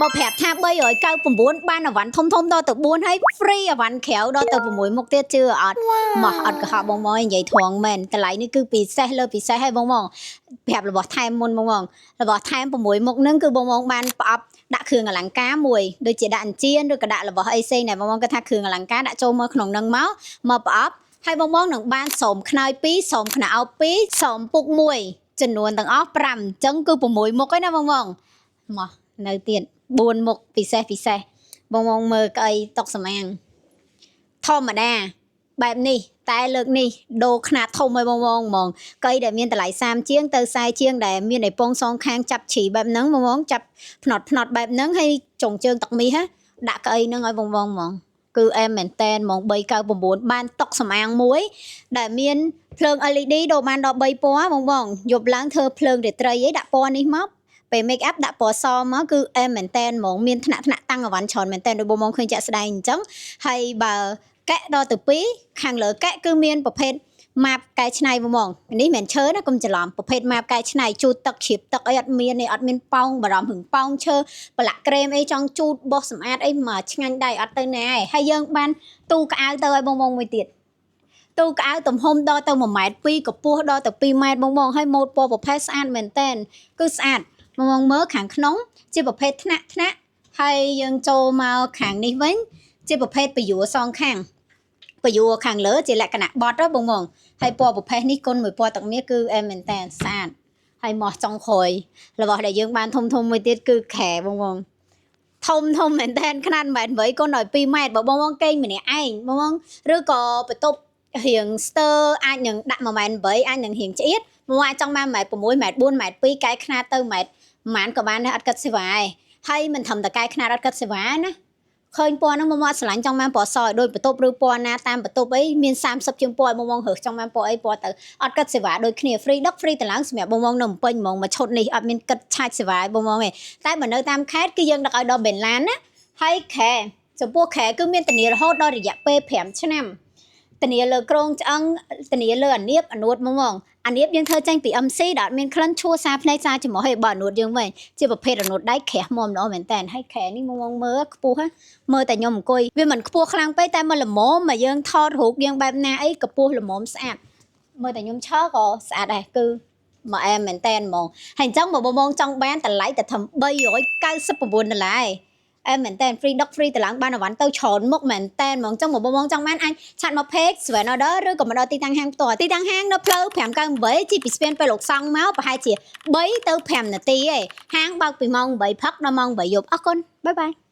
បើប្រាប់ថា399បានអីវ៉ាន់ធំធំដល់ទៅ4ហើយ free អីវ៉ាន់ក្រៅដល់ទៅ6មុខទៀតជឿអត់មកអត់កុហកបងមកនិយាយត្រង់មែនតម្លៃនេះគឺពិសេសលើពិសេសហើយបងមកប្រាប់របស់ថែមមុនបងមករបស់ថែម6មុខហ្នឹងគឺបងមកបានប្រអប់ដាក់គ្រឿងអលង្ការមួយដូចជាដាក់អញ្ជៀនឬក៏ដាក់របស់អីផ្សេងដែលបងមកគាត់ថាគ្រឿងអលង្ការដាក់ចូលមកក្នុងហ្នឹងមកមកប្រអប់ហើយបងមកនឹងបានស្រោមខ្នើយ2ស្រោមខ្នើអោប2ស្រោមពុក1ចំនួនទាំងអស់5អញ្ចឹងគឺ6មុខឯណាបងមកមកនៅទៀត4មុខពិសេសពិសេសបងមកមើលកៅអីតុកសម្អាងធម្មតាបែបនេះតែលើកនេះដូរខ្នាតធំឲ្យបងបងហ្មងកៅអីដែលមានតម្លៃ30ជាងទៅ40ជាងដែលមានឯពងសងខាងចាប់ជ្រីបែបហ្នឹងបងបងចាប់ផ្នត់ផ្នត់បែបហ្នឹងហើយចុងជើងទឹកមីសដាក់កៅអីហ្នឹងឲ្យបងបងហ្មងគឺអែមមែនតែនហ្មង399បានតុកសម្អាងមួយ ដែលមានភ្លើង LED ដូរបានដល់3ពណ៌បងបងយប់ឡើងធ្វើភ្លើងរាត្រីអីដាក់ពណ៌នេះមកពេល make up ដាក់ពណ៌សមកគឺអែមមែនតែនហ្មងមានថ្នាក់ថ្នាក់តាំងអីវ៉ាន់ច្រើនមែនតែនដូចបងបងឃើញចាក់ស្ដែងអញ្ចឹងហើយបើកែដល់ទៅ2ខាងលើកែគឺមានប្រភេទម៉ាបកែច្នៃបងបងនេះមិនមែនឈើណាកុំច្រឡំប្រភេទម៉ាបកែច្នៃជូតទឹកជ្រាបទឹកអីអត់មានទេអត់មានប៉ោងបារម្ភរឿងប៉ោងឈើប្រឡាក់ក្រែមអីចង់ជូតបោះសម្អាតអីមកឆ្ងាញ់ដៃអត់ទៅណាឯងហើយយើងបានទូក្អៅទៅឲ្យបងបងមួយទៀត ទូក្អៅទំហំដល់ទៅ1ម៉ែត្រ2កម្ពស់ដល់ទៅ2ម៉ែត្របងបងហើយម៉ូតពណ៌ប្រផេះស្អាតមែនតែនគឺស្អាតបងបងមើលខាងក្នុង ជាប្រភេទថ្នាក់ថ្នាក់ហើយយើងចូលមកខាងនេះវិញជាប្រភេទពយួរសងខាងពយួរខាងលើជាលក្ខណៈបត់ហ៎បងបងហើយពណ៌ប្រផេះនេះគុណមួយពណ៌ទឹកមាសគឺអែមមែនតែនស្អាតហើយមកចុងក្រោយរបស់ដែលយើងបានធំធំមួយទៀតគឺខែបងបងធំធំមែនតែនខ្នាត1ម៉ែត្រ8គុណដល់2ម៉ែត្របើបងបងគេងម្នាក់ឯងបងបងឬក៏បន្ទប់ រៀងស្ទើអាចនឹងដាក់1ម៉ែត្រ8អាចនឹងរៀងឆ្អៀតមកអាចចង់បាន1ម៉ែត្រ6ម៉ែត្រ4ម៉ែត្រ2កែខ្នាតទៅ1ម៉ែត្រប្រហែលក៏បានដែរអត់គិតសេវាឯងហើយមិនត្រឹមតែកែខ្នាតអត់គិតសេវាណាឃើញពណ៌ហ្នឹងមកមកស្រឡាញ់ចង់បានពណ៌សឲ្យដូចបន្ទប់ឬពណ៌ណាតាមបន្ទប់អីមាន30ជាងពណ៌មកមករើសចង់បានពណ៌អីពណ៌ទៅអត់គិតសេវាដូចគ្នា free ដឹក free តម្លើងសម្រាប់បងមកនៅភ្នំពេញហ្មងមួយឈុតនេះអត់មានគិតឆាច់សេវាឲ្យបងមកទេតែបើនៅតាមខេត្តគឺយើងដឹកឲ្យដល់បេនឡានណាហើយខែចំពោះខែគឺមានធានារហូតដល់រយៈពេល5ឆ្នាំ ធានាលើក្រងឆ្អឹងធានាលើអានៀបអានួតហ្មងអានៀបយើងធ្វើចេញពី MC ដែលអត់មានក្លិនឈួរសាភ្នែកសាច្រមុះទេបើអានួតយើងវិញជាប្រភេទអានួតដៃក្រាស់មុំល្អមែនតើហើយខែនេះមកងមើលខ្ពស់មើលតែខ្ញុំអង្គុយវាមិនខ្ពស់ខ្លាំងពេកតែមើលល្មមមកយើងថតរូបយើងបែបណាអីកម្ពស់ល្មមស្អាតមើលតែខ្ញុំឈរក៏ស្អាតដែរគឺមកអែមមែនតែនហ្មងហើយអញ្ចឹងបើបងចង់បានតម្លៃតែត្រឹម399ដុល្លារឯងអែមមែនតែន free ដឹក free តម្លើងបានអីវ៉ាន់ទៅច្រើនមុខមែនតែនហ្មងអញ្ចឹងបើបងចង់បានអាច chat មក page 7 order ឬក៏មកដល់ទីតាំងហាងផ្ទាល់ទីតាំងហាងនៅផ្លូវ598ជិះពីស្ពានពេលលោកសង់មកប្រហែលជា3ទៅ5នាទីឯងហាងបើកពីម៉ោង8ព្រឹកដល់ម៉ោង8យប់អរគុណ bye bye.